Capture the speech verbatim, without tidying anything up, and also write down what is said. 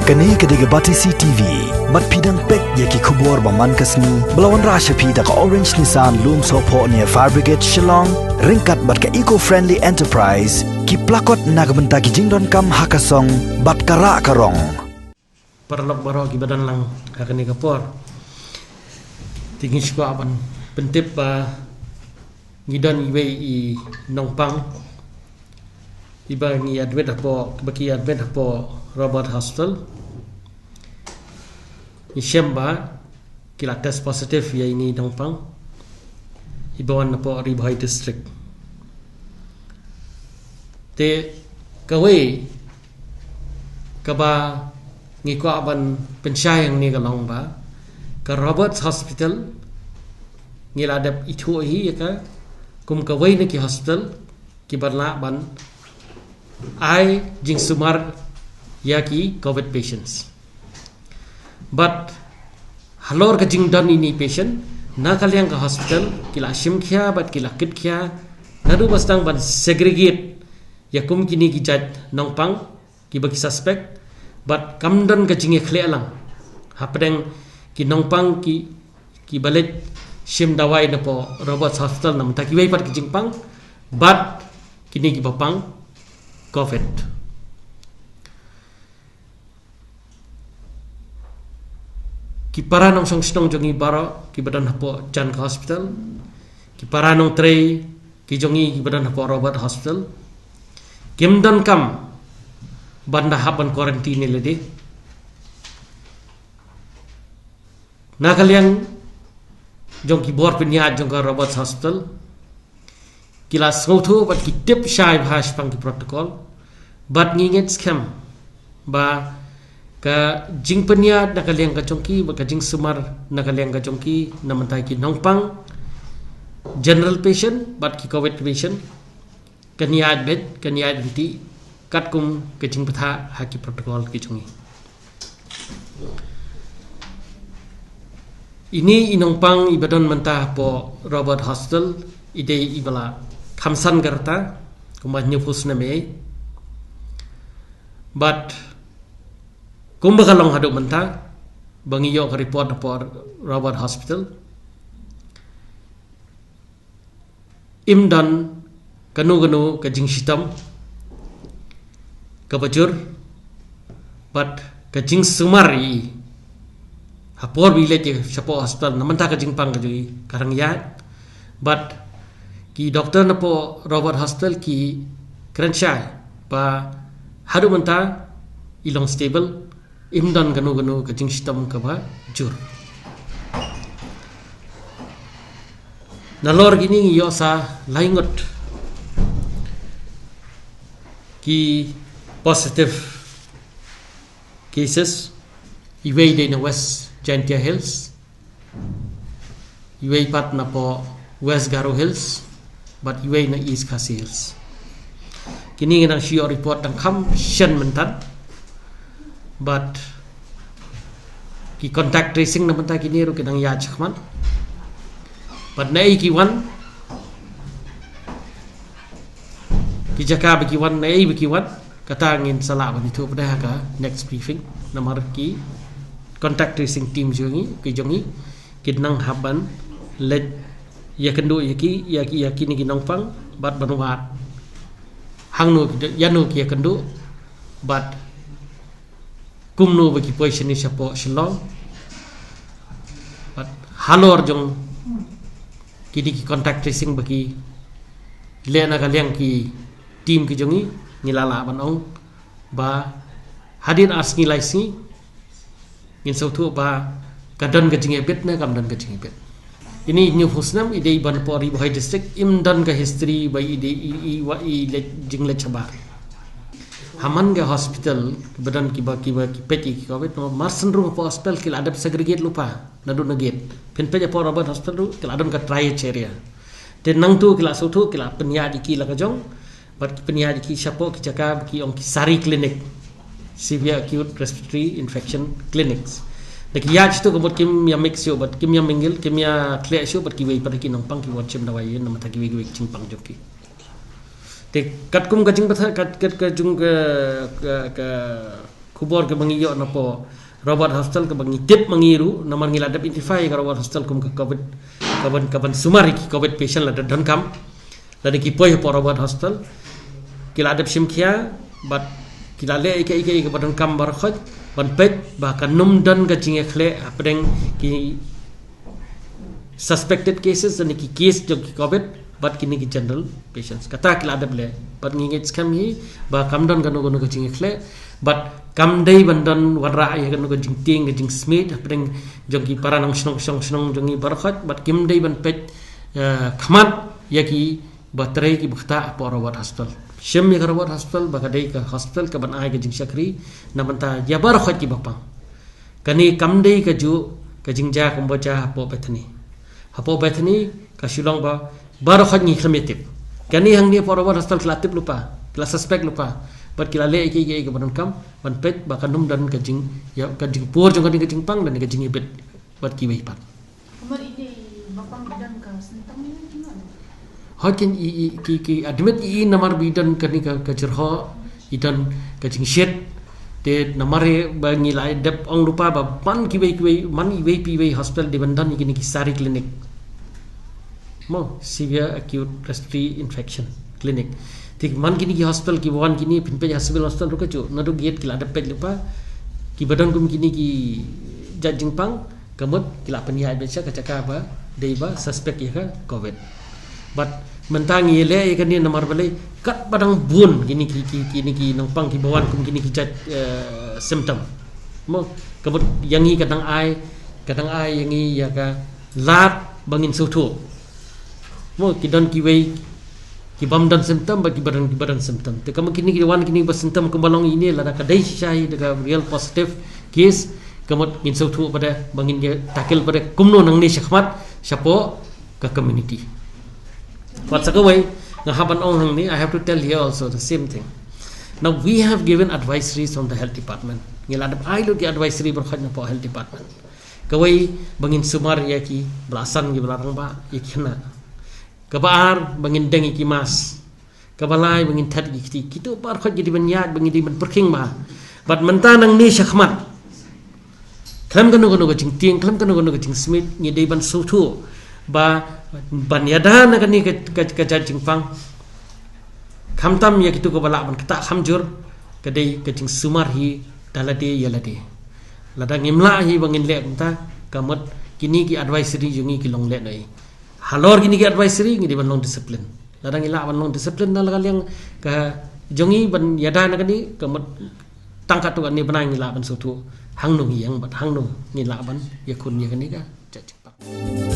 Kane ka dei ka Batesi T V. Bad phi dang peit ïa ki khubor ba man ka sngi ba la wanrah sha phi da ka Orange Nissan Lumsohphoh near Fire Brigade Shillong, ryngkat bad ka Eco Friendly Enterprise, ki plakot na ka bynta ki jingdonkam ha ka song bad ka rah ka rong. Paralok baroh ki ba don lang ha kane ka por. Te ngi sngewbha ban pyntip ba ngi don iwei i nongpang iba ngi admit hapoh, ba ki admit hapoh Robert Hospital. Ngi shem ba ki la test positive ïa ine i nongpang iba wan hapoh Ri Bhoi District. Te kawei kaba ngi kwah ban pynshai hangne ka long ba ka Roberts Hospital ngi la dep ithuh hi ïa ka kum kawei na ki hospital kiba lah ban ai jingsumar ïa ki covid patients. Bad halor ka jingdon ine i patient, na ka liang ka hospital ki la shim khia bad ki la kit khia naduh ba sdang ban segregate ïa kum kine ki jait nongpang kiba ki suspect, bad kam don ka jingïakhleh lang hapdeng ki nongpang ki, kiba leit shim dawai napoh Roberts Hospital namar kiwei pat ki jingpang bad kine kiba pang covid. Ki para nongshong shnong jong ngi baroh kiba don hapoh jan ka hospital, ki para nongtrei ki jong ngi kiba don hapoh Robert Hospital, kim donkam ban da hap ban quarantine ïa lade. Na ka liang jong ki bor pynïaid jong ka Roberts Hospital, ki la sngewthuh bad ki tip shai bha shaphang ki protocol. Bad ngi ngeit skhem ba ka jingpynïaid na ka liang ka jong ki, bad ka jingsumar na ka liang ka jong ki, na bynta ki nongpang, general patient bad ki covid patient, kan ïaid beit, kan ïaid ryntih katkum ka jingbthah ha ki protocol ki jong ngi. Ine i nongpang iba don mynta hapoh Robert Hospital i dei iba la kham san ka rta kumba hynñiewphew snem ei. Bad kumba ka long haduh mynta ba ngi ïoh ka report hapoh Robert Hospital, im don kano kano ka jingshitom kaba jur bad ka jingsumar ïa i ha por ba i leit shapoh hospital na bynta ka jingpang ka jong i, ka dang ïaid. Bad ki doktor napoh Robert Hospital ki kren shai ba haduh mynta i long stable, im don kano kano ka jingshitom kaba jur. Nalor kine ngi ïoh sa lai ngut ki positive cases, iwei dei na West Jaintia Hills, iwei pat napoh West Garo Hills, bad iwei na East Khasi Hills. Kine ngi dang shu ïoh report dang kham shen mynta. Bad ki contact tracing na bynta kine ruh ki dang ïaid shakhmat. Bad naei ki wan, ki jaka ba ki wan, naei ba ki wan, kata ngin sa lah ban ïathuh pat ha ka next briefing. Namar ki contact tracing team jong ngi, ki jong ngi, ki dang hap ban leit ïakynduh ïa ki, ïa ki, ïa kine ki nongpang bad ban wad hangno ki, ïano ki ïakynduh bad kumno ba ki poi shane shapoh Shillong. Bad halor jong kine ki contact tracing ba ki leh na ka liang ki team ki jong ngi, ngi la lah ban ong ba hadien ar sngi lai sngi ngin sngewthuh ba ka don ka jingïabit ne kam don ka jingïabit. Ine i hynñiewphew snem i dei ban por i Bhoi District, im don ka history ba i dei i, i, wa i leit, jingleit shabar. Ha man ka hospital ba don kiba, kiba ki peit ïa ki covid, no, mar shen ruh hapoh hospital ki la dep segregate lypa naduh na gate. Phin peit hapoh Robert Hospital ruh ki la don ka triage area. Te nangtu ki la sngewthuh, ki la pynïaid ïa ki la ka jong, bad ki pynïaid ïa ki shapoh ki jaka ba ki ong ki SARI clinic, severe acute respiratory infection clinics. Da ki ïaid shitu ka mut kim ïa mix shuh bad kim ïa mingle, kim ïa khleh shuh bad kiwei pat ki nongpang kiba wan shim dawai ïa na bynta kiwei kiwei ki jingpang jong ki. Te katkum ka jingpang, kat, kat, ka jong ka, ka, ka Khubor kaba ngi ïoh na pdeng Robert Hospital kaba ngi tip ma ngi ruh, namar ngi la dep identify ka Robert Hospital kum ka covid, kaban kaban sumar ïa ki covid patient la da donkam, lada ki poi ha pdeng Robert Hospital ki la dep shim khia bad ki la leh ïa ka ïa ka ïa kaba donkam baroh khoit ban peit ba kan ym don ka jingïakhleh hapdeng ki suspected cases, ne ki case jong ki covid bad kine ki general patients. Kata ki la dep leh bad ngi ngeit skhem hi ba kam don kano kano ka jingïakhleh bad kam dei ban don wanrah ïa kano ka jingtieng ka jingsmit hapdeng jong ki para nong shnong shnong shnong jong ngi baroh khoit bad kim dei ban peit, eh, khmat ïa ki ba trei ki ba ktah ha pdeng Robert Hospital. Shim ïa ka Robert Hospital ba ka dei ka hospital kaban ai ka jingshakri na bynta ïa baroh khoit ki ba pang. Kane kam dei ka juh ka jingjia kumba jia ha pdeng Bethany. Ha pdeng Bethany ka shu long ba baroh khoit ngi khlem ïa tip. Kane hangne ha pdeng Robert Hospital ki la tip lypa, ki la suspect lypa bad ki la leh ïa ki ïa ki ba donkam ban peit ba kan ym don ka jing, ïa ka jingpur jong kane ka jingpang lane ka jingïabit bad kiwei pat. Kumar ine ba pang i don ka symptom ne kumar? Hooid, kin i, i ki, ki admit i, i namar ba i don kane ka, ka jyrhoh, i don ka jingshit. Te namar ba ngi la dep ong lypa ba man kiwei kiwei, man iwei pa iwei hospital dei ban don ïa kine ki SARI clinic. Mo, severe acute respiratory infection clinic. Te man kine ki hospital kiba wan kine phin peit ha civil hospital ruh kajuh, naduh gate ki la dep peit lypa. Kiba don kum kine ki jait jingpang ka mut ki la pynïaid beit sha ka jaka ba dei ba suspect ïa ka covid. Bad mynta ngi leh ïa kane namar balei, katba dang bun kine ki, ki, kine ki nongpang kiba wan kum kine ki jait, eh, symptom. Mo, ka mut ïa ngi ka dang ai, ka dang ai ïa ngi ïa ka lad ba ngin sngewthuh. Mo, ki don kiwei ki bym don symptom bad kiba don, kiba don symptom. Te ka mut kine ki wan kine ba symptom kumba long ine, lada ka dei shisha hi da ka real positive case, ka mut ngin sngewthuh pat de ba ngin ïa tackle pat de kumno nangne shakhmat shapoh ka community. Wat sa kawei nga hap ban ong hangne, I have to tell here also the same thing. Now we have given advisories from the health department. Ngi la dep ai lut ki advisory baroh khoit na pdeng health department. Kawei ba ngin sumar ïa ki ba la san, ki ba la rangbah, ïa ki khynnah. Kaba ar ba ngin deng ïa ki mask. Kaba lai ba ngin thet ïa ki kti. Kito baroh khoit ki dei ban ïaid, ba ngin dei ban pyrkhing bha. Bad mynta nangne shakhmat, khlem kano kano ka jingtieng, khlem kano kano ka jingsmit, ngi dei ban sngewthuh ba ban ïada na kane ka, ka, ka jait jingpang, khamtam ïa kito kiba lah ban ktah kham jur, ka dei ka jingsumar hi da lade ïa lade. Lada ngim lah hi ba ngin leh kumta, ka mut kine ki advisory jong ngi ki long lehnohei. Halor kine ki advisory ngi dei ban long discipline. Lada ngi lah ban long discipline na la ka liang ka jong ngi ban ïada na kane, ka mut tang katto katne bnai ngi lah ban sngewthuh hangno ngi ïeng bad hangno ngi lah ban ïakhun ïa kane ka jait jingpang.